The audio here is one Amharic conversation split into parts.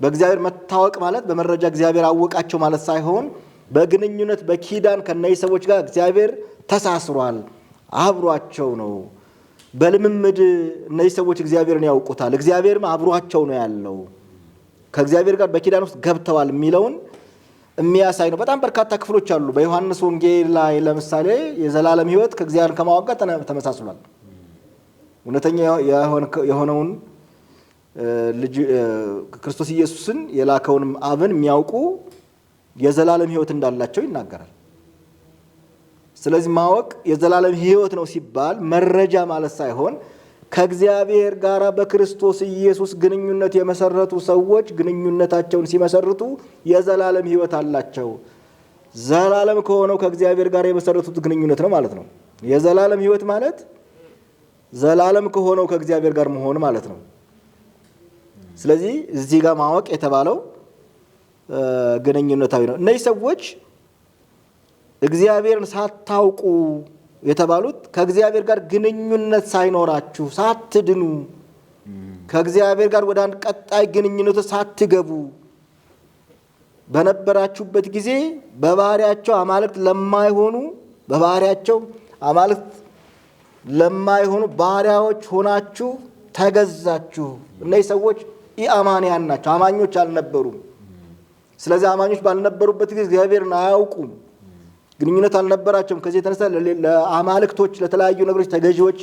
በእግዚአብሔር መታወቅ ማለት በመረጃ እግዚአብሔር አወቃቸው ማለት ሳይሆን በግንኙነት በኪዳን ከነዚህ ሰዎች ጋር እግዚአብሔር ተሳስሯል፣ አብሯቸው ነው። በልምምድ እነዚህ ሰዎች እግዚአብሔርን ያውቁታል፣ እግዚአብሔርም አብሯቸው ነው ያለው፣ ከእግዚአብሔር ጋር በኪዳን ውስጥ ገብተዋል የሚለውን የሚያሳይ ነው። በጣም በርካታ ክፍሎች አሉ። በዮሐንስ ወንጌል ላይ ለምሳሌ የዘላለም ሕይወት ከእግዚአብሔር ከማወቅ ጋር ተመሳስሏል። እውነተኛ የሆነውን ልጅ ክርስቶስ ኢየሱስን የላከውንም አብን የሚያውቁ የዘላለም ሕይወት እንዳላቸው ይናገራል። ስለዚህ ማወቅ የዘላለም ሕይወት ነው ሲባል መረጃ ማለት ሳይሆን ከእግዚአብሔር ጋር በክርስቶስ ኢየሱስ ግንኙነት የመሰረቱ ሰዎች ግንኙነታቸውን ሲመሰርቱ የዘላለም ሕይወት አላቸው። ዘላለም ከሆነው ከእግዚአብሔር ጋር የመሰረቱት ግንኙነት ነው ማለት ነው። የዘላለም ሕይወት ማለት ዘላለም ከሆነው ከእግዚአብሔር ጋር መሆን ማለት ነው። ስለዚህ እዚህ ጋር ማወቅ የተባለው ግንኙነታዊ ነው። እነዚህ ሰዎች እግዚአብሔርን ሳታውቁ የተባሉት ከእግዚአብሔር ጋር ግንኙነት ሳይኖራችሁ፣ ሳትድኑ፣ ከእግዚአብሔር ጋር ወደ አንድ ቀጣይ ግንኙነት ሳትገቡ በነበራችሁበት ጊዜ በባህሪያቸው አማልክት ለማይሆኑ፣ በባህሪያቸው አማልክት ለማይሆኑ ባሪያዎች ሆናችሁ ተገዛችሁ። እነዚህ ሰዎች ኢአማንያን ናቸው፣ አማኞች አልነበሩም። ስለዚህ አማኞች ባልነበሩበት ጊዜ እግዚአብሔርን አያውቁም፣ ግንኙነት አልነበራቸውም። ከዚህ የተነሳ ለአማልክቶች፣ ለተለያዩ ነገሮች ተገዢዎች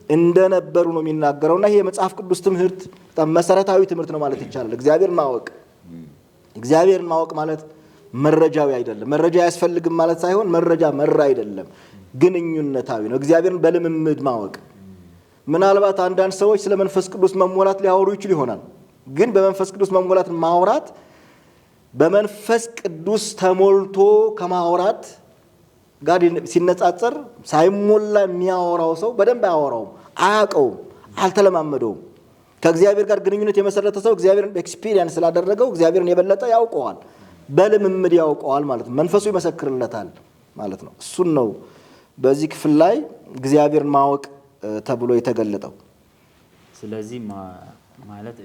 እንደነበሩ ነው የሚናገረው። እና ይሄ የመጽሐፍ ቅዱስ ትምህርት በጣም መሰረታዊ ትምህርት ነው ማለት ይቻላል። እግዚአብሔርን ማወቅ፣ እግዚአብሔርን ማወቅ ማለት መረጃዊ አይደለም። መረጃ አያስፈልግም ማለት ሳይሆን መረጃ መር አይደለም፣ ግንኙነታዊ ነው። እግዚአብሔርን በልምምድ ማወቅ። ምናልባት አንዳንድ ሰዎች ስለ መንፈስ ቅዱስ መሞላት ሊያወሩ ይችሉ ይሆናል። ግን በመንፈስ ቅዱስ መሞላት ማውራት በመንፈስ ቅዱስ ተሞልቶ ከማውራት ጋር ሲነጻጸር ሳይሞላ የሚያወራው ሰው በደንብ አያወራውም፣ አያውቀውም፣ አልተለማመደውም። ከእግዚአብሔር ጋር ግንኙነት የመሰረተ ሰው እግዚአብሔርን experience ስላደረገው እግዚአብሔርን የበለጠ ያውቀዋል፣ በልምምድ ያውቀዋል ማለት ነው። መንፈሱ ይመሰክርለታል ማለት ነው። እሱን ነው በዚህ ክፍል ላይ እግዚአብሔርን ማወቅ ተብሎ የተገለጠው። ስለዚህ ማለት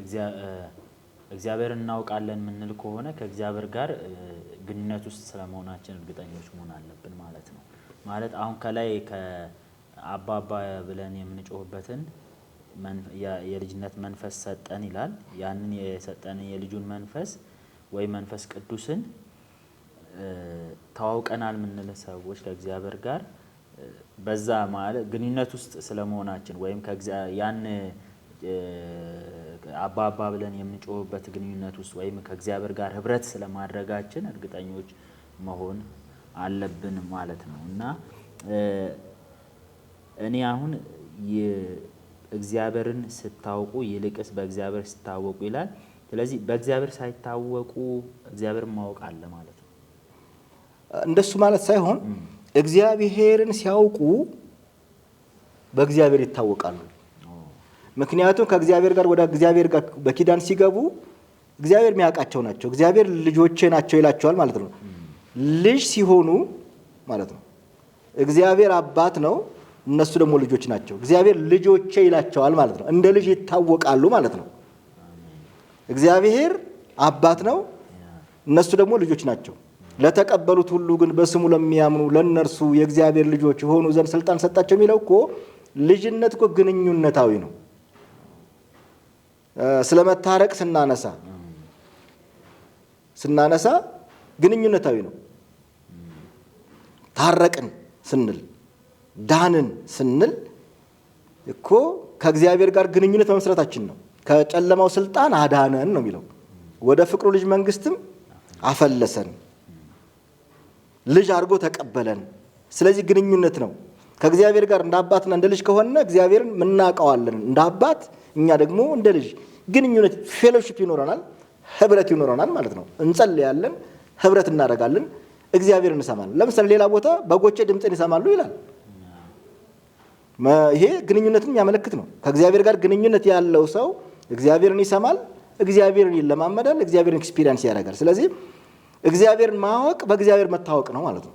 እግዚአብሔርን እናውቃለን የምንል ከሆነ ከእግዚአብሔር ጋር ግንኙነት ውስጥ ስለመሆናችን እርግጠኞች መሆን አለብን ማለት ነው። ማለት አሁን ከላይ ከአባ አባ ብለን የምንጮህበትን የልጅነት መንፈስ ሰጠን ይላል። ያንን የሰጠንን የልጁን መንፈስ ወይ መንፈስ ቅዱስን ተዋውቀናል የምንል ሰዎች ከእግዚአብሔር ጋር በዛ ማለት ግንኙነት ውስጥ ስለመሆናችን ወይም ያን አባ አባ ብለን የምንጮህበት ግንኙነት ውስጥ ወይም ከእግዚአብሔር ጋር ህብረት ስለማድረጋችን እርግጠኞች መሆን አለብን ማለት ነው። እና እኔ አሁን እግዚአብሔርን ስታውቁ ይልቅስ በእግዚአብሔር ስታወቁ ይላል። ስለዚህ በእግዚአብሔር ሳይታወቁ እግዚአብሔርን ማወቅ አለ ማለት ነው። እንደሱ ማለት ሳይሆን እግዚአብሔርን ሲያውቁ በእግዚአብሔር ይታወቃሉ። ምክንያቱም ከእግዚአብሔር ጋር ወደ እግዚአብሔር ጋር በኪዳን ሲገቡ እግዚአብሔር የሚያውቃቸው ናቸው። እግዚአብሔር ልጆቼ ናቸው ይላቸዋል ማለት ነው። ልጅ ሲሆኑ ማለት ነው። እግዚአብሔር አባት ነው፣ እነሱ ደግሞ ልጆች ናቸው። እግዚአብሔር ልጆቼ ይላቸዋል ማለት ነው። እንደ ልጅ ይታወቃሉ ማለት ነው። እግዚአብሔር አባት ነው፣ እነሱ ደግሞ ልጆች ናቸው። ለተቀበሉት ሁሉ ግን በስሙ ለሚያምኑ ለእነርሱ የእግዚአብሔር ልጆች የሆኑ ዘንድ ስልጣን ሰጣቸው የሚለው እኮ ልጅነት እኮ ግንኙነታዊ ነው። ስለ መታረቅ ስናነሳ ግንኙነታዊ ነው። ታረቅን ስንል፣ ዳንን ስንል እኮ ከእግዚአብሔር ጋር ግንኙነት መመስረታችን ነው። ከጨለማው ስልጣን አዳነን ነው የሚለው። ወደ ፍቅሩ ልጅ መንግስትም አፈለሰን፣ ልጅ አድርጎ ተቀበለን። ስለዚህ ግንኙነት ነው። ከእግዚአብሔር ጋር እንደ አባትና እንደ ልጅ ከሆነ እግዚአብሔርን ምናውቀዋለን እንደ አባት፣ እኛ ደግሞ እንደ ልጅ ግንኙነት fellowship ይኖረናል፣ ህብረት ይኖረናል ማለት ነው። እንጸልያለን፣ ህብረት እናደርጋለን፣ እግዚአብሔርን እንሰማለን። ለምሳሌ ሌላ ቦታ በጎቼ ድምፄን ይሰማሉ ይላል። ይሄ ግንኙነትን የሚያመለክት ነው። ከእግዚአብሔር ጋር ግንኙነት ያለው ሰው እግዚአብሔርን ይሰማል፣ እግዚአብሔርን ይለማመዳል፣ እግዚአብሔርን experience ያደርጋል። ስለዚህ እግዚአብሔርን ማወቅ በእግዚአብሔር መታወቅ ነው ማለት ነው።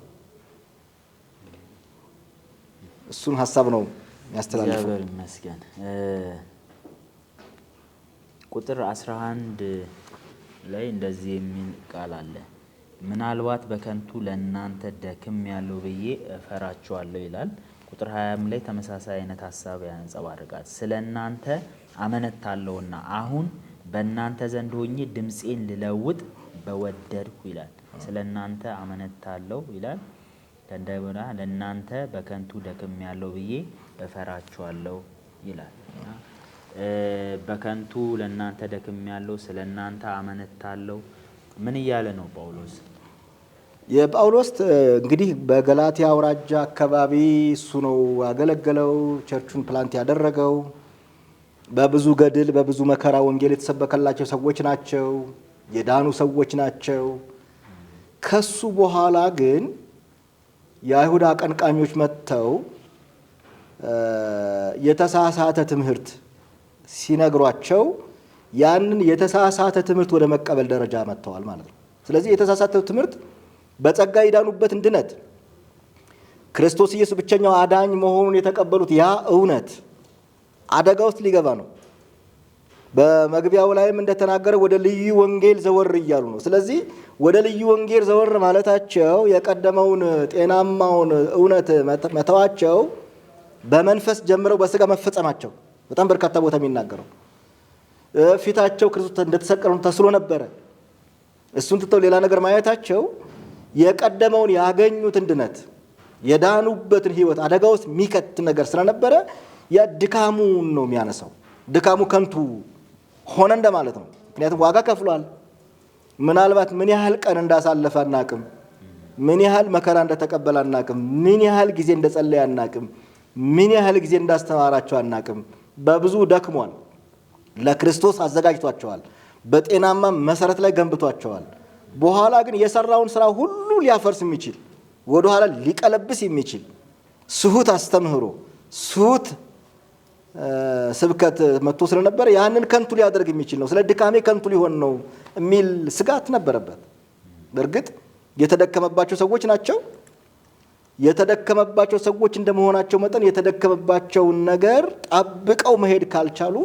እሱን ሀሳብ ነው የሚያስተላልፈው። እግዚአብሔር ይመስገን። ቁጥር 11 ላይ እንደዚህ የሚል ቃል አለ። ምናልባት በከንቱ ለእናንተ ደክም ያለው ብዬ እፈራችኋለሁ ይላል። ቁጥር 20 ላይ ተመሳሳይ አይነት ሀሳብ ያንጸባርቃል። ስለ እናንተ አመነታለሁና አሁን በእናንተ ዘንድ ሆኜ ድምፄን ልለውጥ በወደድኩ ይላል። ስለ እናንተ አመነታለሁ ይላል። ከእንደገና ለእናንተ በከንቱ ደክም ያለው ብዬ እፈራችኋለሁ ይላል። እና በከንቱ ለእናንተ ደክም ያለው፣ ስለ እናንተ አመነታለሁ ምን እያለ ነው ጳውሎስ? የጳውሎስ እንግዲህ በገላትያ አውራጃ አካባቢ እሱ ነው ያገለገለው፣ church ኡን plant ያደረገው። በብዙ ገድል በብዙ መከራ ወንጌል የተሰበከላቸው ሰዎች ናቸው፣ የዳኑ ሰዎች ናቸው። ከሱ በኋላ ግን የአይሁድ አቀንቃኞች መጥተው የተሳሳተ ትምህርት ሲነግሯቸው ያንን የተሳሳተ ትምህርት ወደ መቀበል ደረጃ መጥተዋል ማለት ነው። ስለዚህ የተሳሳተው ትምህርት በጸጋ ይዳኑበትን ድነት፣ ክርስቶስ ኢየሱስ ብቸኛው አዳኝ መሆኑን የተቀበሉት ያ እውነት አደጋ ውስጥ ሊገባ ነው። በመግቢያው ላይም እንደተናገረ ወደ ልዩ ወንጌል ዘወር እያሉ ነው። ስለዚህ ወደ ልዩ ወንጌል ዘወር ማለታቸው፣ የቀደመውን ጤናማውን እውነት መተዋቸው፣ በመንፈስ ጀምረው በስጋ መፈጸማቸው በጣም በርካታ ቦታ የሚናገረው፣ ፊታቸው ክርስቶስ እንደተሰቀለ ተስሎ ነበረ። እሱን ትተው ሌላ ነገር ማየታቸው የቀደመውን ያገኙትን ድነት፣ የዳኑበትን ሕይወት አደጋ ውስጥ የሚከት ነገር ስለነበረ ያ ድካሙን ነው የሚያነሳው። ድካሙ ከንቱ ሆነ እንደማለት ነው። ምክንያቱም ዋጋ ከፍሏል። ምናልባት ምን ያህል ቀን እንዳሳለፈ አናቅም። ምን ያህል መከራ እንደተቀበለ አናቅም። ምን ያህል ጊዜ እንደጸለየ አናቅም። ምን ያህል ጊዜ እንዳስተማራቸው አናቅም። በብዙ ደክሟል። ለክርስቶስ አዘጋጅቷቸዋል። በጤናማ መሰረት ላይ ገንብቷቸዋል። በኋላ ግን የሰራውን ስራ ሁሉ ሊያፈርስ የሚችል፣ ወደኋላ ሊቀለብስ የሚችል ስሁት አስተምህሮ፣ ስሁት ስብከት መጥቶ ስለነበረ ያንን ከንቱ ሊያደርግ የሚችል ነው። ስለ ድካሜ ከንቱ ሊሆን ነው የሚል ስጋት ነበረበት። በእርግጥ የተደከመባቸው ሰዎች ናቸው። የተደከመባቸው ሰዎች እንደመሆናቸው መጠን የተደከመባቸውን ነገር ጠብቀው መሄድ ካልቻሉ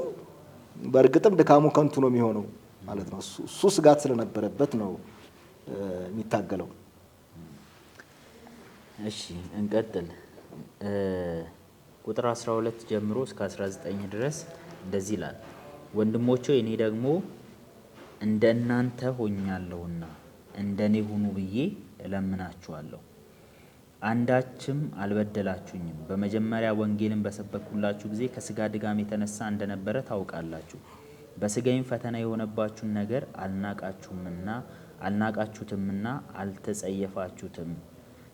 በእርግጥም ድካሙ ከንቱ ነው የሚሆነው ማለት ነው። እሱ ስጋት ስለነበረበት ነው የሚታገለው። እሺ፣ እንቀጥል። ቁጥር 12 ጀምሮ እስከ 19 ድረስ እንደዚህ ይላል። ወንድሞቼ፣ እኔ ደግሞ እንደ እናንተ ሆኛለሁና እንደ እኔ ሁኑ ብዬ እለምናችኋለሁ። አንዳችም አልበደላችሁኝም። በመጀመሪያ ወንጌልን በሰበክሁላችሁ ጊዜ ከስጋ ድካም የተነሳ እንደነበረ ታውቃላችሁ። በስጋዬም ፈተና የሆነባችሁን ነገር አልናቃችሁትምና አልተጸየፋችሁትም።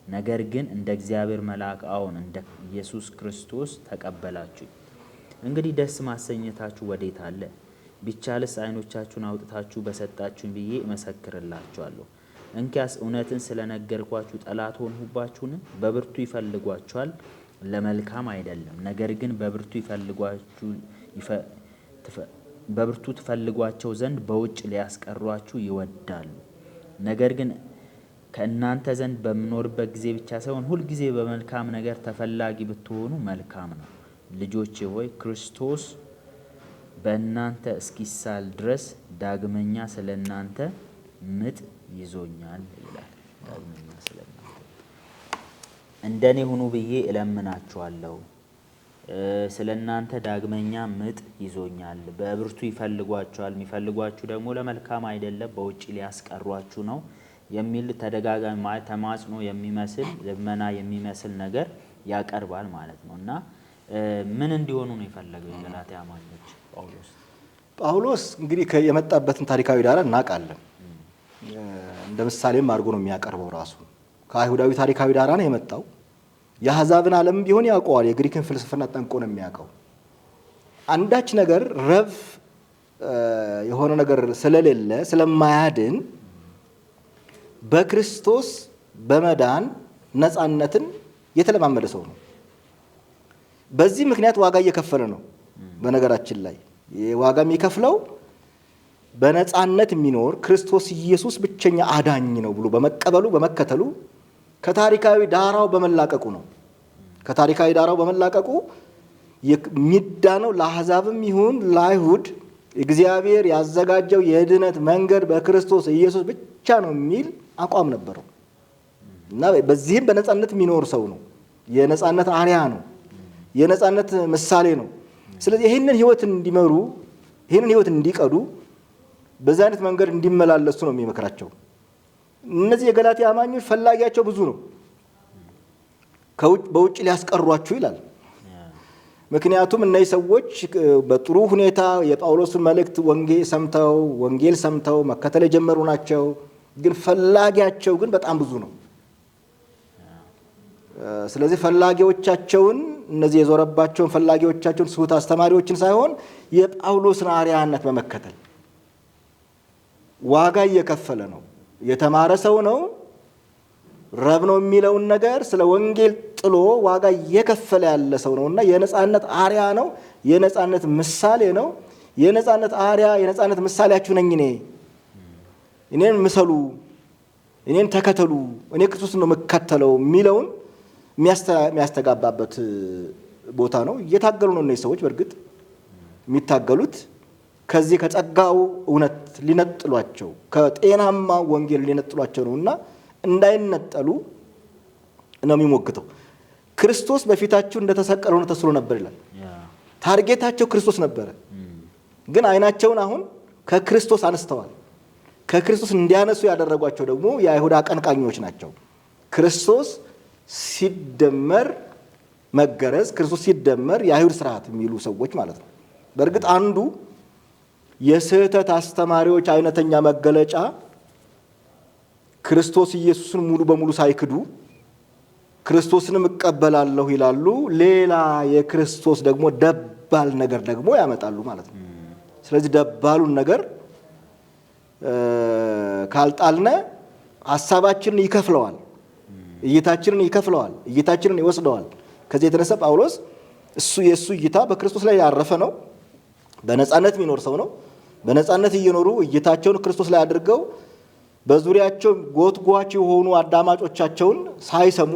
ነገር ግን እንደ እግዚአብሔር መልአክ፣ አዎን እንደ ኢየሱስ ክርስቶስ ተቀበላችሁኝ። እንግዲህ ደስ ማሰኘታችሁ ወዴት አለ? ቢቻልስ ዓይኖቻችሁን አውጥታችሁ በሰጣችሁኝ ብዬ እመሰክርላችኋለሁ። እንኪያስ እውነትን ስለነገርኳችሁ ጠላት ሆንሁባችሁን? በብርቱ ይፈልጓችኋል፣ ለመልካም አይደለም። ነገር ግን በብርቱ ትፈልጓቸው ዘንድ በውጭ ሊያስቀሯችሁ ይወዳሉ። ነገር ግን ከእናንተ ዘንድ በምኖርበት ጊዜ ብቻ ሳይሆን ሁልጊዜ በመልካም ነገር ተፈላጊ ብትሆኑ መልካም ነው። ልጆቼ ሆይ፣ ክርስቶስ በእናንተ እስኪሳል ድረስ ዳግመኛ ስለ እናንተ ምጥ ይዞኛል ይላል። ዳግመኛ ስለ እናንተ እንደኔ ሁኑ ብዬ እለምናችኋለሁ። ስለ እናንተ ዳግመኛ ምጥ ይዞኛል። በብርቱ ይፈልጓችኋል። የሚፈልጓችሁ ደግሞ ለመልካም አይደለም፣ በውጭ ሊያስቀሯችሁ ነው የሚል ተደጋጋሚ ማለት ተማጽኖ የሚመስል፣ ልመና የሚመስል ነገር ያቀርባል ማለት ነው። እና ምን እንዲሆኑ ነው የፈለገው የገላትያ አማኞች ጳውሎስ? ጳውሎስ እንግዲህ የመጣበትን ታሪካዊ ዳራ እናውቃለን። እንደ ምሳሌም አድርጎ ነው የሚያቀርበው ራሱ። ከአይሁዳዊ ታሪካዊ ዳራ ነው የመጣው። የአሕዛብን ዓለም ቢሆን ያውቀዋል። የግሪክን ፍልስፍና ጠንቅቆ ነው የሚያውቀው። አንዳች ነገር ረብ የሆነ ነገር ስለሌለ፣ ስለማያድን፣ በክርስቶስ በመዳን ነፃነትን የተለማመደ ሰው ነው። በዚህ ምክንያት ዋጋ እየከፈለ ነው። በነገራችን ላይ ዋጋ የሚከፍለው በነፃነት የሚኖር፣ ክርስቶስ ኢየሱስ ብቸኛ አዳኝ ነው ብሎ በመቀበሉ፣ በመከተሉ፣ ከታሪካዊ ዳራው በመላቀቁ ነው። ከታሪካዊ ዳራው በመላቀቁ የሚዳነው ለአሕዛብም ይሁን ለአይሁድ እግዚአብሔር ያዘጋጀው የድነት መንገድ በክርስቶስ ኢየሱስ ብቻ ነው የሚል አቋም ነበረው እና በዚህም በነፃነት የሚኖር ሰው ነው። የነፃነት አርያ ነው። የነፃነት ምሳሌ ነው። ስለዚህ ይህንን ህይወት እንዲመሩ፣ ይህንን ህይወት እንዲቀዱ፣ በዚህ አይነት መንገድ እንዲመላለሱ ነው የሚመክራቸው። እነዚህ የገላትያ አማኞች ፈላጊያቸው ብዙ ነው። በውጭ ሊያስቀሯችሁ ይላል። ምክንያቱም እነዚህ ሰዎች በጥሩ ሁኔታ የጳውሎስን መልእክት ወንጌል ሰምተው መከተል የጀመሩ ናቸው። ግን ፈላጊያቸው ግን በጣም ብዙ ነው። ስለዚህ ፈላጊዎቻቸውን፣ እነዚህ የዞረባቸውን ፈላጊዎቻቸውን ስሁት አስተማሪዎችን ሳይሆን የጳውሎስን አርአያነት በመከተል ዋጋ እየከፈለ ነው። የተማረ ሰው ነው። ረብ ነው የሚለውን ነገር ስለ ወንጌል ጥሎ ዋጋ እየከፈለ ያለ ሰው ነው እና የነፃነት አርያ ነው። የነፃነት ምሳሌ ነው። የነፃነት አርያ፣ የነፃነት ምሳሌያችሁ ነኝ እኔ። እኔን ምሰሉ፣ እኔን ተከተሉ፣ እኔ ክርስቶስን ነው የምከተለው የሚለውን የሚያስተጋባበት ቦታ ነው። እየታገሉ ነው እነዚህ ሰዎች። በእርግጥ የሚታገሉት ከዚህ ከጸጋው እውነት ሊነጥሏቸው፣ ከጤናማ ወንጌል ሊነጥሏቸው ነው እና እንዳይነጠሉ ነው የሚሞግተው። ክርስቶስ በፊታችሁ እንደተሰቀለ ሆኖ ተስሎ ነበር ይላል። Target ኣቸው ክርስቶስ ነበረ፣ ግን አይናቸውን አሁን ከክርስቶስ አንስተዋል። ከክርስቶስ እንዲያነሱ ያደረጓቸው ደግሞ የአይሁድ አቀንቃኞች ናቸው። ክርስቶስ ሲደመር መገረዝ፣ ክርስቶስ ሲደመር የአይሁድ ስርዓት የሚሉ ሰዎች ማለት ነው። በእርግጥ አንዱ የስህተት አስተማሪዎች አይነተኛ መገለጫ ክርስቶስ ኢየሱስን ሙሉ በሙሉ ሳይክዱ ክርስቶስንም እቀበላለሁ ይላሉ። ሌላ የክርስቶስ ደግሞ ደባል ነገር ደግሞ ያመጣሉ ማለት ነው። ስለዚህ ደባሉን ነገር ካልጣልነ ሀሳባችንን ይከፍለዋል፣ እይታችንን ይከፍለዋል፣ እይታችንን ይወስደዋል። ከዚህ የተነሳ ጳውሎስ የእሱ እይታ በክርስቶስ ላይ ያረፈ ነው። በነፃነት የሚኖር ሰው ነው። በነፃነት እየኖሩ እይታቸውን ክርስቶስ ላይ አድርገው በዙሪያቸው ጎትጓች የሆኑ አዳማጮቻቸውን ሳይሰሙ፣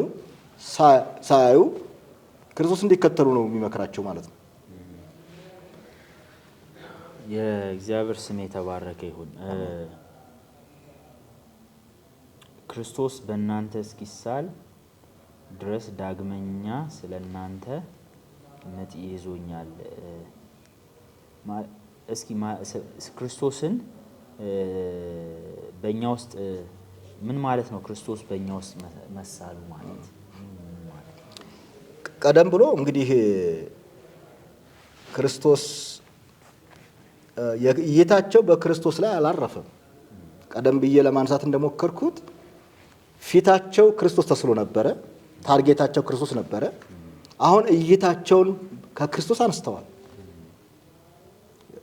ሳያዩ ክርስቶስ እንዲከተሉ ነው የሚመክራቸው ማለት ነው። የእግዚአብሔር ስም የተባረከ ይሁን። ክርስቶስ በእናንተ እስኪሳል ድረስ ዳግመኛ ስለ እናንተ ምጥ ይዞኛል። እስኪ ክርስቶስን በእኛ ውስጥ ምን ማለት ነው? ክርስቶስ በእኛ ውስጥ መሳሉ ማለት ምን ማለት ነው? ቀደም ብሎ እንግዲህ ክርስቶስ እይታቸው በክርስቶስ ላይ አላረፈም። ቀደም ብዬ ለማንሳት እንደሞከርኩት ፊታቸው ክርስቶስ ተስሎ ነበረ። Target ኣቸው ክርስቶስ ነበረ። አሁን እይታቸውን ከክርስቶስ አንስተዋል።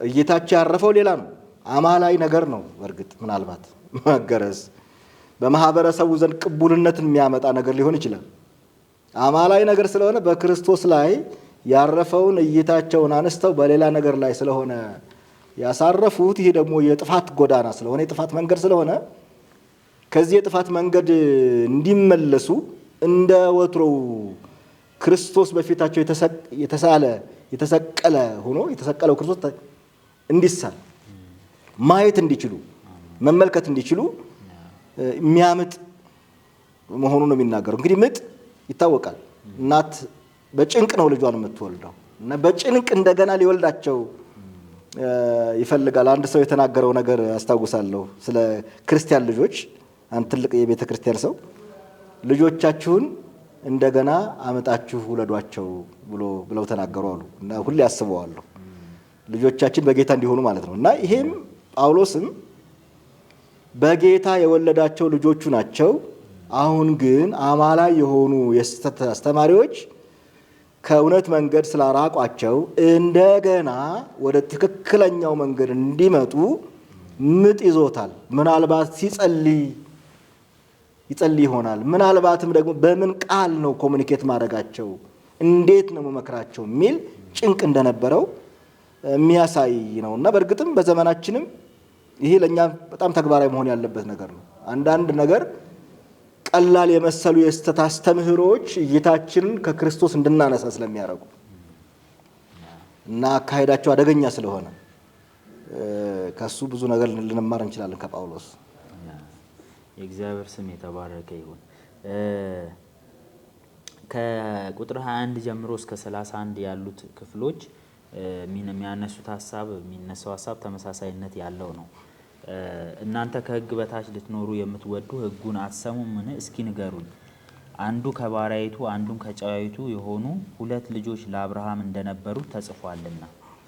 እይታቸው ያረፈው ሌላ ነው፣ አማላይ ነገር ነው። በእርግጥ ምናልባት መገረዝ በማህበረሰቡ ዘንድ ቅቡልነትን የሚያመጣ ነገር ሊሆን ይችላል። አማላይ ነገር ስለሆነ በክርስቶስ ላይ ያረፈውን እይታቸውን አንስተው በሌላ ነገር ላይ ስለሆነ ያሳረፉት፣ ይሄ ደግሞ የጥፋት ጎዳና ስለሆነ፣ የጥፋት መንገድ ስለሆነ ከዚህ የጥፋት መንገድ እንዲመለሱ እንደ ወትሮው ክርስቶስ በፊታቸው የተሳለ፣ የተሰቀለ ሆኖ፣ የተሰቀለው ክርስቶስ እንዲሳል ማየት እንዲችሉ፣ መመልከት እንዲችሉ የሚያምጥ መሆኑ ነው የሚናገረው። እንግዲህ ምጥ ይታወቃል። እናት በጭንቅ ነው ልጇን የምትወልደው እና በጭንቅ እንደገና ሊወልዳቸው ይፈልጋል። አንድ ሰው የተናገረው ነገር አስታውሳለሁ። ስለ ክርስቲያን ልጆች፣ አንድ ትልቅ የቤተ ክርስቲያን ሰው ልጆቻችሁን እንደገና አምጣችሁ ውለዷቸው ብለው ተናገሩ አሉ እና ሁሌ አስበዋለሁ። ልጆቻችን በጌታ እንዲሆኑ ማለት ነው። እና ይሄም ጳውሎስም በጌታ የወለዳቸው ልጆቹ ናቸው። አሁን ግን አማላይ የሆኑ የስህተት አስተማሪዎች ከእውነት መንገድ ስላራቋቸው እንደገና ወደ ትክክለኛው መንገድ እንዲመጡ ምጥ ይዞታል። ምናልባት ሲጸልይ ይጸልይ ይሆናል። ምናልባትም ደግሞ በምን ቃል ነው communicate ማድረጋቸው፣ እንዴት ነው መመክራቸው የሚል ጭንቅ እንደነበረው የሚያሳይ ነው እና በእርግጥም በዘመናችንም ይሄ ለእኛ በጣም ተግባራዊ መሆን ያለበት ነገር ነው። አንዳንድ ነገር ቀላል የመሰሉ የስህተት አስተምህሮዎች እይታችንን ከክርስቶስ እንድናነሳ ስለሚያደርጉ እና አካሄዳቸው አደገኛ ስለሆነ ከሱ ብዙ ነገር ልንማር እንችላለን ከጳውሎስ። የእግዚአብሔር ስም የተባረከ ይሁን። ከቁጥር 21 ጀምሮ እስከ 31 ያሉት ክፍሎች የሚያነሱት ሀሳብ የሚነሳው ሀሳብ ተመሳሳይነት ያለው ነው። እናንተ ከሕግ በታች ልትኖሩ የምትወዱ ሕጉን አትሰሙምን? እስኪ ንገሩኝ። አንዱ ከባሪያይቱ አንዱም ከጨዋይቱ የሆኑ ሁለት ልጆች ለአብርሃም እንደነበሩት ተጽፏልና፣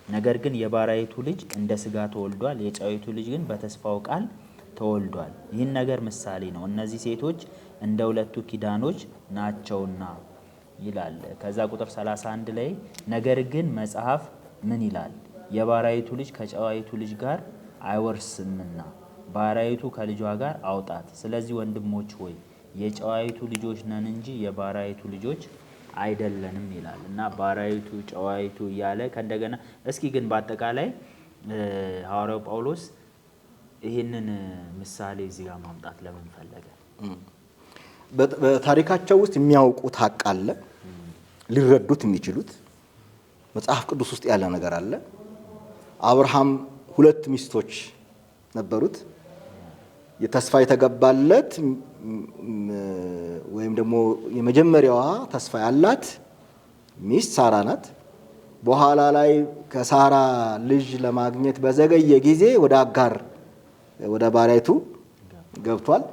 ነገር ግን የባሪያይቱ ልጅ እንደ ሥጋ ተወልዷል፣ የጨዋይቱ ልጅ ግን በተስፋው ቃል ተወልዷል። ይህን ነገር ምሳሌ ነው፣ እነዚህ ሴቶች እንደ ሁለቱ ኪዳኖች ናቸውና ይላል። ከዛ ቁጥር 31 ላይ ነገር ግን መጽሐፍ ምን ይላል? የባሪያይቱ ልጅ ከጨዋይቱ ልጅ ጋር አይወርስምና ባሪያይቱ ከልጇ ጋር አውጣት። ስለዚህ ወንድሞች ሆይ የጨዋይቱ ልጆች ነን እንጂ የባሪያይቱ ልጆች አይደለንም ይላል። እና ባሪያይቱ ጨዋይቱ እያለ ከእንደገና እስኪ ግን በአጠቃላይ ሐዋርያው ጳውሎስ ይህንን ምሳሌ እዚህ ጋር ማምጣት ለምን ፈለገ? በታሪካቸው ውስጥ የሚያውቁት ሀቅ አለ፣ ሊረዱት የሚችሉት መጽሐፍ ቅዱስ ውስጥ ያለ ነገር አለ። አብርሃም ሁለት ሚስቶች ነበሩት። የተስፋ የተገባለት ወይም ደግሞ የመጀመሪያዋ ተስፋ ያላት ሚስት ሳራ ናት። በኋላ ላይ ከሳራ ልጅ ለማግኘት በዘገየ ጊዜ ወደ አጋር ወደ ባሪያይቱ ገብቷል።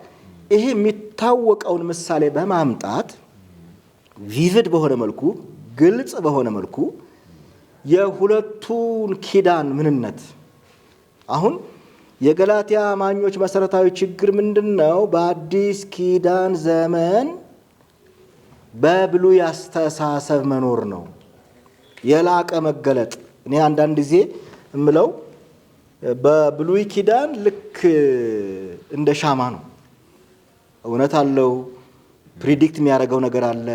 ይሄ የሚታወቀውን ምሳሌ በማምጣት vivid በሆነ መልኩ፣ ግልጽ በሆነ መልኩ የሁለቱን ኪዳን ምንነት፣ አሁን የገላትያ አማኞች መሰረታዊ ችግር ምንድን ነው? በአዲስ ኪዳን ዘመን በብሉይ አስተሳሰብ መኖር ነው። የላቀ መገለጥ፣ እኔ አንዳንድ ጊዜ እምለው በብሉይ ኪዳን ልክ እንደ ሻማ ነው። እውነት አለው። Predict የሚያደርገው ነገር አለ፣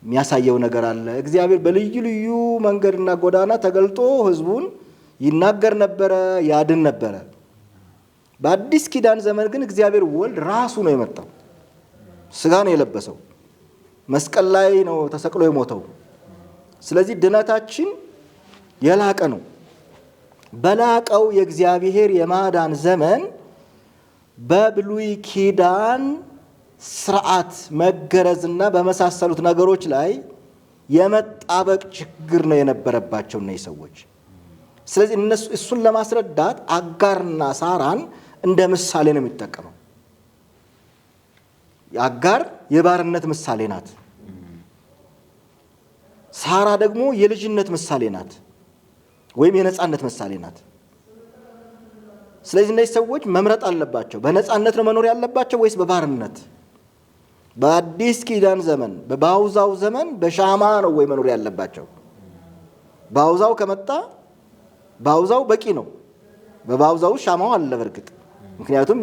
የሚያሳየው ነገር አለ። እግዚአብሔር በልዩ ልዩ መንገድና ጎዳና ተገልጦ ሕዝቡን ይናገር ነበረ፣ ያድን ነበረ። በአዲስ ኪዳን ዘመን ግን እግዚአብሔር ወልድ ራሱ ነው የመጣው። ስጋ ነው የለበሰው። መስቀል ላይ ነው ተሰቅሎ የሞተው። ስለዚህ ድነታችን የላቀ ነው። በላቀው የእግዚአብሔር የማዳን ዘመን በብሉይ ኪዳን ስርዓት መገረዝና በመሳሰሉት ነገሮች ላይ የመጣበቅ ችግር ነው የነበረባቸው እነዚህ ሰዎች። ስለዚህ እነሱ እሱን ለማስረዳት አጋርና ሳራን እንደ ምሳሌ ነው የሚጠቀመው። አጋር የባርነት ምሳሌ ናት። ሳራ ደግሞ የልጅነት ምሳሌ ናት፣ ወይም የነጻነት ምሳሌ ናት። ስለዚህ እነዚህ ሰዎች መምረጥ አለባቸው። በነጻነት ነው መኖር ያለባቸው ወይስ በባርነት? በአዲስ ኪዳን ዘመን በባውዛው ዘመን በሻማ ነው ወይ መኖር ያለባቸው? ባውዛው ከመጣ ባውዛው በቂ ነው። በባውዛው ሻማው አለ በእርግጥ፣ ምክንያቱም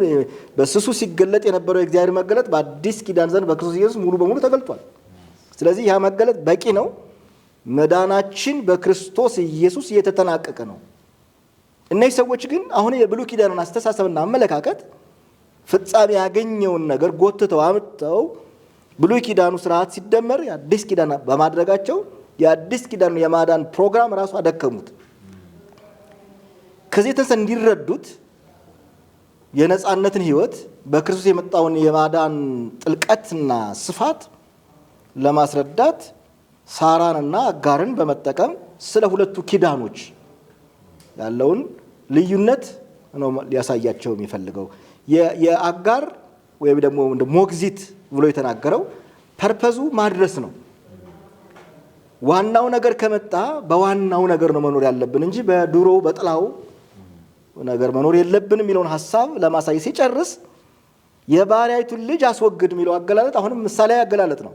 በስሱ ሲገለጥ የነበረው የእግዚአብሔር መገለጥ በአዲስ ኪዳን ዘመን በክርስቶስ ኢየሱስ ሙሉ በሙሉ ተገልጧል። ስለዚህ ያ መገለጥ በቂ ነው። መዳናችን በክርስቶስ ኢየሱስ እየተጠናቀቀ ነው። እነዚህ ሰዎች ግን አሁን የብሉይ ኪዳኑን አስተሳሰብና አመለካከት ፍጻሜ ያገኘውን ነገር ጎትተው አምጥተው ብሉይ ኪዳኑ ስርዓት ሲደመር የአዲስ ኪዳን በማድረጋቸው የአዲስ ኪዳኑ የማዳን ፕሮግራም ራሱ አደከሙት። ከዚህ የተነሳ እንዲረዱት የነጻነትን ሕይወት፣ በክርስቶስ የመጣውን የማዳን ጥልቀትና ስፋት ለማስረዳት ሳራንና አጋርን በመጠቀም ስለ ሁለቱ ኪዳኖች ያለውን ልዩነት ነው ሊያሳያቸው የሚፈልገው። የአጋር ወይም ደግሞ ሞግዚት ብሎ የተናገረው purpose ኡ ማድረስ ነው። ዋናው ነገር ከመጣ በዋናው ነገር ነው መኖር ያለብን እንጂ በድሮ በጥላው ነገር መኖር የለብንም የሚለውን ሀሳብ ለማሳየት ሲጨርስ የባሪያይቱን ልጅ አስወግድ የሚለው አገላለጥ አሁንም ምሳሌያዊ አገላለጥ ነው።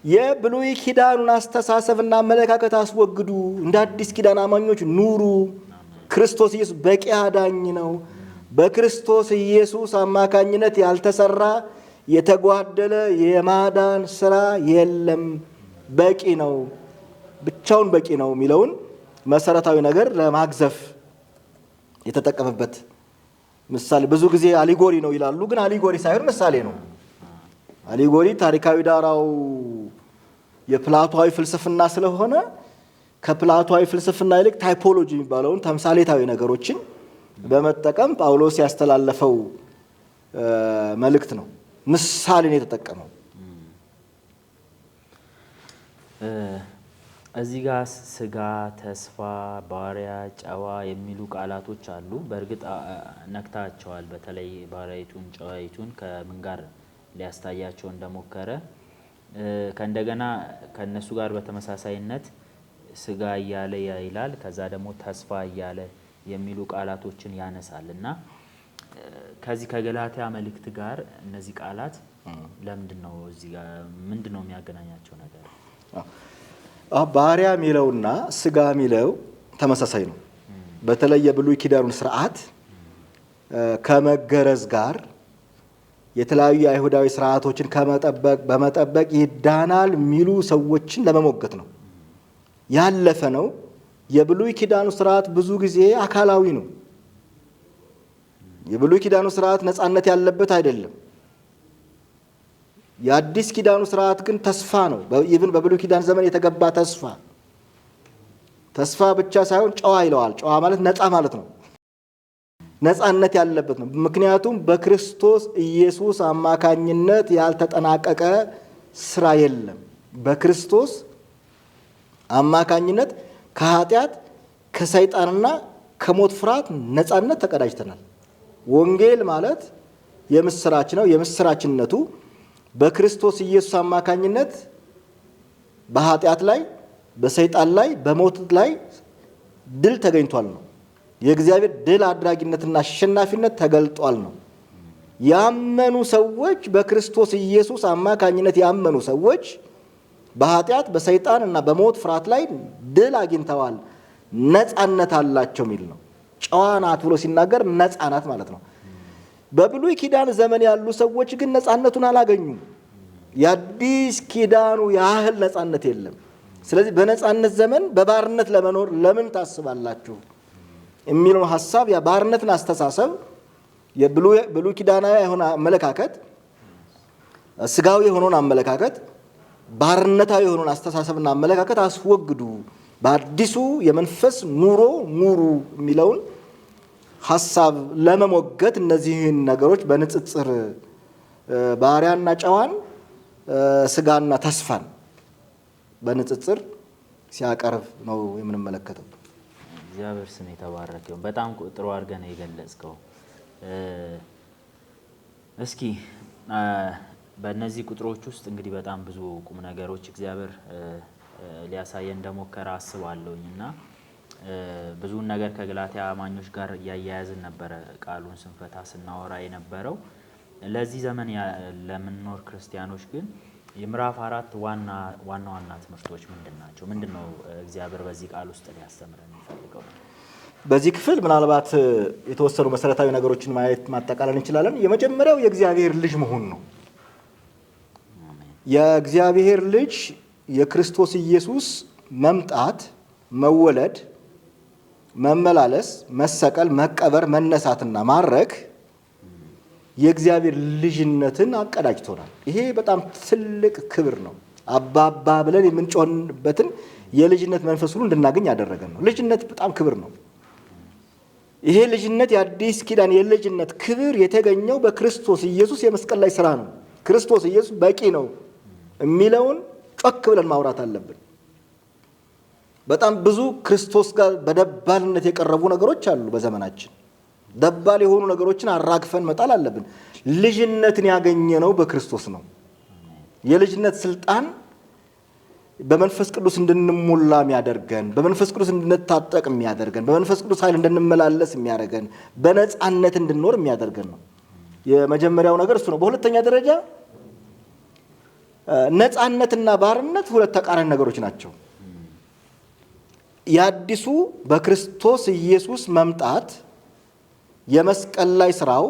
የብሉይ ኪዳኑን አስተሳሰብና አመለካከት አስወግዱ፣ እንደ አዲስ ኪዳን አማኞች ኑሩ። ክርስቶስ ኢየሱስ በቂ አዳኝ ነው። በክርስቶስ ኢየሱስ አማካኝነት ያልተሰራ የተጓደለ የማዳን ስራ የለም፣ በቂ ነው፣ ብቻውን በቂ ነው የሚለውን መሰረታዊ ነገር ለማግዘፍ የተጠቀመበት ምሳሌ። ብዙ ጊዜ allegory ነው ይላሉ፣ ግን allegory ሳይሆን ምሳሌ ነው። Allegory ታሪካዊ ዳራው የፕላቶዊ ፍልስፍና ስለሆነ ከፕላቶዊ ፍልስፍና ይልቅ typology የሚባለውን ተምሳሌታዊ ነገሮችን በመጠቀም ጳውሎስ ያስተላለፈው መልእክት ነው። ምሳሌን የተጠቀመው። እዚህ ጋር ስጋ፣ ተስፋ፣ ባሪያ፣ ጨዋ የሚሉ ቃላቶች አሉ። በእርግጥ ነክታቸዋል። በተለይ ባሪያይቱን፣ ጨዋይቱን ከምን ጋር ሊያስታያቸው እንደሞከረ ከእንደገና ከእነሱ ጋር በተመሳሳይነት ስጋ እያለ ይላል። ከዛ ደግሞ ተስፋ እያለ የሚሉ ቃላቶችን ያነሳል እና ከዚህ ከገላትያ መልእክት ጋር እነዚህ ቃላት ለምንድን ነው እዚህ ጋር ምንድን ነው የሚያገናኛቸው ነገር? ባሪያ የሚለውና ስጋ የሚለው ተመሳሳይ ነው። በተለይ የብሉይ ኪዳኑን ስርዓት ከመገረዝ ጋር የተለያዩ የአይሁዳዊ ስርዓቶችን ከመጠበቅ በመጠበቅ ይዳናል የሚሉ ሰዎችን ለመሞገት ነው። ያለፈ ነው። የብሉይ ኪዳኑ ስርዓት ብዙ ጊዜ አካላዊ ነው። የብሉይ ኪዳኑ ስርዓት ነፃነት ያለበት አይደለም። የአዲስ ኪዳኑ ስርዓት ግን ተስፋ ነው። Even በብሉይ ኪዳን ዘመን የተገባ ተስፋ ተስፋ ብቻ ሳይሆን ጨዋ ይለዋል። ጨዋ ማለት ነፃ ማለት ነው። ነፃነት ያለበት ነው። ምክንያቱም በክርስቶስ ኢየሱስ አማካኝነት ያልተጠናቀቀ ስራ የለም። በክርስቶስ አማካኝነት ከኃጢአት ከሰይጣንና ከሞት ፍርሃት ነፃነት ተቀዳጅተናል። ወንጌል ማለት የምስራች ነው። የምስራችነቱ በክርስቶስ ኢየሱስ አማካኝነት በኃጢአት ላይ፣ በሰይጣን ላይ፣ በሞት ላይ ድል ተገኝቷል ነው። የእግዚአብሔር ድል አድራጊነትና አሸናፊነት ተገልጧል ነው። ያመኑ ሰዎች በክርስቶስ ኢየሱስ አማካኝነት ያመኑ ሰዎች በኃጢአት በሰይጣን እና በሞት ፍርሃት ላይ ድል አግኝተዋል፣ ነፃነት አላቸው የሚል ነው። ጨዋ ናት ብሎ ሲናገር ነፃ ናት ማለት ነው። በብሉይ ኪዳን ዘመን ያሉ ሰዎች ግን ነፃነቱን አላገኙም። የአዲስ ኪዳኑ ያህል ነፃነት የለም። ስለዚህ በነፃነት ዘመን በባርነት ለመኖር ለምን ታስባላችሁ የሚለውን ሀሳብ የባርነትን አስተሳሰብ የብሉይ ኪዳናዊ የሆነ አመለካከት፣ ስጋዊ የሆነውን አመለካከት፣ ባርነታዊ የሆነውን አስተሳሰብና አመለካከት አስወግዱ፣ በአዲሱ የመንፈስ ኑሮ ኑሩ የሚለውን ሀሳብ ለመሞገት እነዚህን ነገሮች በንጽጽር ባሪያና ጨዋን፣ ስጋና ተስፋን በንጽጽር ሲያቀርብ ነው የምንመለከተው። እግዚአብሔር ስም የተባረከ ይሁን። በጣም ጥሩ አድርገህ ነው የገለጽከው። እስኪ በእነዚህ ቁጥሮች ውስጥ እንግዲህ በጣም ብዙ ቁም ነገሮች እግዚአብሔር ሊያሳየን እንደሞከረ አስባለሁኝ እና ብዙውን ነገር ከገላትያ አማኞች ጋር እያያያዝን ነበረ ቃሉን ስንፈታ ስናወራ የነበረው። ለዚህ ዘመን ለምንኖር ክርስቲያኖች ግን የምዕራፍ 4 ዋና ዋና ዋና ትምህርቶች ምንድን ናቸው? ምንድን ነው እግዚአብሔር በዚህ ቃል ውስጥ ሊያስተምረን የሚፈልገው? በዚህ ክፍል ምናልባት የተወሰኑ መሰረታዊ ነገሮችን ማየት ማጠቃለል እንችላለን። የመጀመሪያው የእግዚአብሔር ልጅ መሆን ነው። የእግዚአብሔር ልጅ የክርስቶስ ኢየሱስ መምጣት፣ መወለድ፣ መመላለስ፣ መሰቀል፣ መቀበር፣ መነሳትና ማረግ የእግዚአብሔር ልጅነትን አቀዳጅቶናል። ይሄ በጣም ትልቅ ክብር ነው። አባባ ብለን የምንጮህበትን የልጅነት መንፈስ ሁሉ እንድናገኝ ያደረገን ነው። ልጅነት በጣም ክብር ነው። ይሄ ልጅነት የአዲስ ኪዳን የልጅነት ክብር የተገኘው በክርስቶስ ኢየሱስ የመስቀል ላይ ስራ ነው። ክርስቶስ ኢየሱስ በቂ ነው የሚለውን ጮክ ብለን ማውራት አለብን። በጣም ብዙ ክርስቶስ ጋር በደባልነት የቀረቡ ነገሮች አሉ። በዘመናችን ደባል የሆኑ ነገሮችን አራግፈን መጣል አለብን። ልጅነትን ያገኘነው በክርስቶስ ነው። የልጅነት ስልጣን በመንፈስ ቅዱስ እንድንሞላ የሚያደርገን፣ በመንፈስ ቅዱስ እንድንታጠቅ የሚያደርገን፣ በመንፈስ ቅዱስ ኃይል እንድንመላለስ የሚያደርገን፣ በነፃነት እንድንኖር የሚያደርገን ነው። የመጀመሪያው ነገር እሱ ነው። በሁለተኛ ደረጃ ነፃነትና ባርነት ሁለት ተቃራኒ ነገሮች ናቸው። የአዲሱ በክርስቶስ ኢየሱስ መምጣት የመስቀል ላይ ስራው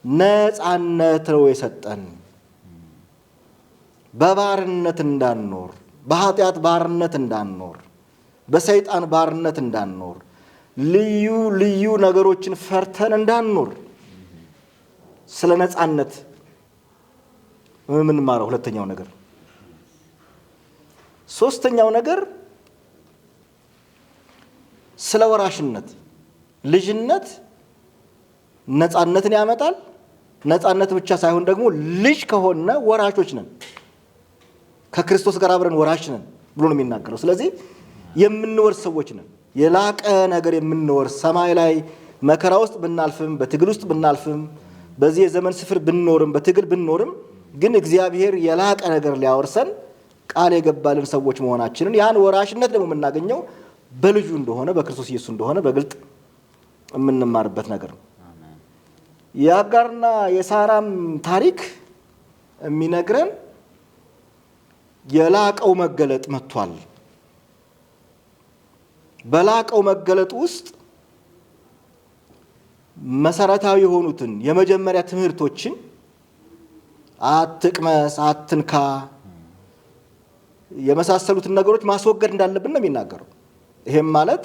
ነፃነት ነው የሰጠን። በባርነት እንዳንኖር፣ በኃጢአት ባርነት እንዳንኖር፣ በሰይጣን ባርነት እንዳንኖር፣ ልዩ ልዩ ነገሮችን ፈርተን እንዳንኖር ስለ ነፃነት የምንማረው ሁለተኛው ነገር። ሶስተኛው ነገር ስለ ወራሽነት፣ ልጅነት ነፃነትን ያመጣል። ነፃነት ብቻ ሳይሆን ደግሞ ልጅ ከሆነ ወራሾች ነን፣ ከክርስቶስ ጋር አብረን ወራሽ ነን ብሎ ነው የሚናገረው። ስለዚህ የምንወርስ ሰዎች ነን። የላቀ ነገር የምንወርስ፣ ሰማይ ላይ መከራ ውስጥ ብናልፍም፣ በትግል ውስጥ ብናልፍም፣ በዚህ የዘመን ስፍር ብንኖርም፣ በትግል ብንኖርም ግን እግዚአብሔር የላቀ ነገር ሊያወርሰን ቃል የገባልን ሰዎች መሆናችንን፣ ያን ወራሽነት ደግሞ የምናገኘው በልጁ እንደሆነ፣ በክርስቶስ ኢየሱስ እንደሆነ በግልጥ የምንማርበት ነገር ነው። የአጋርና የሳራም ታሪክ የሚነግረን የላቀው መገለጥ መጥቷል። በላቀው መገለጥ ውስጥ መሰረታዊ የሆኑትን የመጀመሪያ ትምህርቶችን አትቅመስ፣ አትንካ የመሳሰሉትን ነገሮች ማስወገድ እንዳለብን ነው የሚናገረው። ይሄም ማለት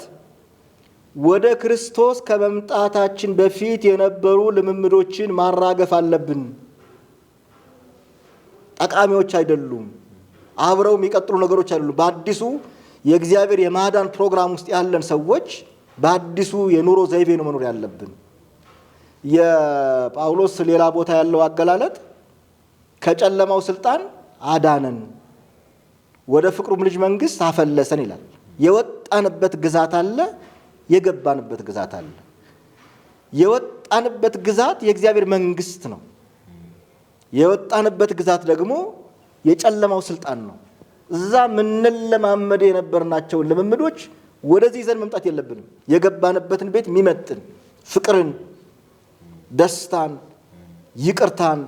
ወደ ክርስቶስ ከመምጣታችን በፊት የነበሩ ልምምዶችን ማራገፍ አለብን። ጠቃሚዎች አይደሉም። አብረው የሚቀጥሉ ነገሮች አይደሉም። በአዲሱ የእግዚአብሔር የማዳን ፕሮግራም ውስጥ ያለን ሰዎች በአዲሱ የኑሮ ዘይቤ ነው መኖር ያለብን። የጳውሎስ ሌላ ቦታ ያለው አገላለጥ ከጨለማው ስልጣን አዳነን፣ ወደ ፍቅሩም ልጅ መንግስት አፈለሰን ይላል። የወጣንበት ግዛት አለ፣ የገባንበት ግዛት አለ። የወጣንበት ግዛት የእግዚአብሔር መንግስት ነው። የወጣንበት ግዛት ደግሞ የጨለማው ስልጣን ነው። እዛ ምንለማመድ የነበርናቸውን ልምምዶች ወደዚህ ይዘን መምጣት የለብንም። የገባንበትን ቤት የሚመጥን ፍቅርን፣ ደስታን፣ ይቅርታን፣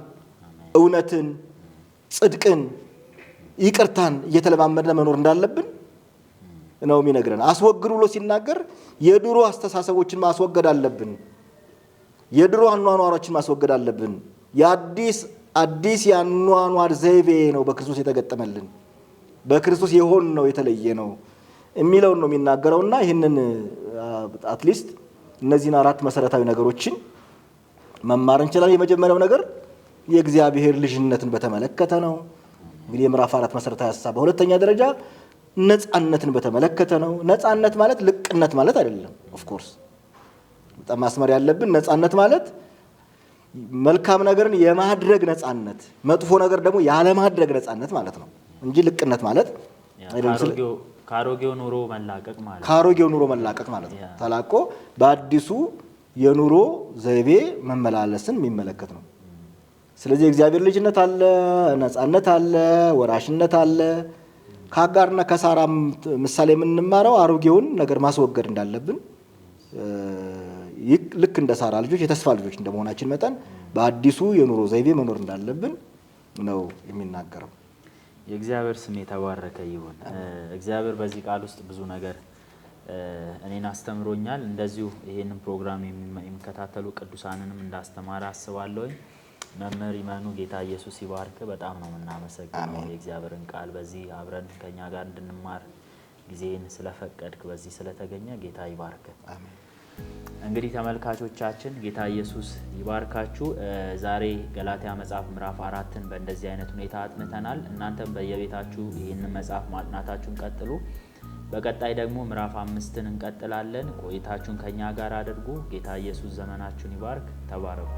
እውነትን፣ ጽድቅን፣ ይቅርታን እየተለማመድን መኖር እንዳለብን ነው የሚነግረን። አስወግዱ ብሎ ሲናገር የድሮ አስተሳሰቦችን ማስወገድ አለብን። የድሮ አኗኗሮችን ማስወገድ አለብን። የአዲስ አዲስ የአኗኗር ዘይቤ ነው በክርስቶስ የተገጠመልን፣ በክርስቶስ የሆን ነው፣ የተለየ ነው የሚለውን ነው የሚናገረውና ይህንን at least እነዚህን አራት መሰረታዊ ነገሮችን መማር እንችላለን። የመጀመሪያው ነገር የእግዚአብሔር ልጅነትን በተመለከተ ነው። እንግዲህ የምዕራፍ 4 መሰረታዊ ሀሳብ። በሁለተኛ ደረጃ ነፃነትን በተመለከተ ነው። ነፃነት ማለት ልቅነት ማለት አይደለም። Of course በጣም ማስመር ያለብን ነፃነት ማለት መልካም ነገርን የማድረግ ነፃነት፣ መጥፎ ነገር ደግሞ ያለማድረግ ነፃነት ማለት ነው እንጂ ልቅነት ማለት አይደለም። ከአሮጌው ኑሮ መላቀቅ ማለት ነው። ከአሮጌው ኑሮ መላቀቅ ማለት ነው። ተላቆ በአዲሱ የኑሮ ዘይቤ መመላለስን የሚመለከት ነው። ስለዚህ የእግዚአብሔር ልጅነት አለ፣ ነፃነት አለ፣ ወራሽነት አለ። ከአጋርና ከሳራ ምሳሌ የምንማረው አሮጌውን ነገር ማስወገድ እንዳለብን፣ ልክ እንደ ሳራ ልጆች የተስፋ ልጆች እንደመሆናችን መጠን በአዲሱ የኑሮ ዘይቤ መኖር እንዳለብን ነው የሚናገረው። የእግዚአብሔር ስም የተባረከ ይሁን። እግዚአብሔር በዚህ ቃል ውስጥ ብዙ ነገር እኔን አስተምሮኛል። እንደዚሁ ይሄንን ፕሮግራም የሚከታተሉ ቅዱሳንንም እንዳስተማረ አስባለሁኝ። መምህር ይመኑ ጌታ ኢየሱስ ይባርክ። በጣም ነው የምናመሰግነው የእግዚአብሔርን ቃል በዚህ አብረን ከኛ ጋር እንድንማር ጊዜን ስለፈቀድክ፣ በዚህ ስለተገኘ ጌታ ይባርክ። አሜን። እንግዲህ ተመልካቾቻችን ጌታ ኢየሱስ ይባርካችሁ። ዛሬ ገላትያ መጽሐፍ ምዕራፍ 4ን በእንደዚህ አይነት ሁኔታ አጥንተናል። እናንተም በየቤታችሁ ይህንን መጽሐፍ ማጥናታችሁን ቀጥሉ። በቀጣይ ደግሞ ምዕራፍ 5ን እንቀጥላለን። ቆይታችሁን ከኛ ጋር አድርጉ። ጌታ ኢየሱስ ዘመናችሁን ይባርክ። ተባረኩ።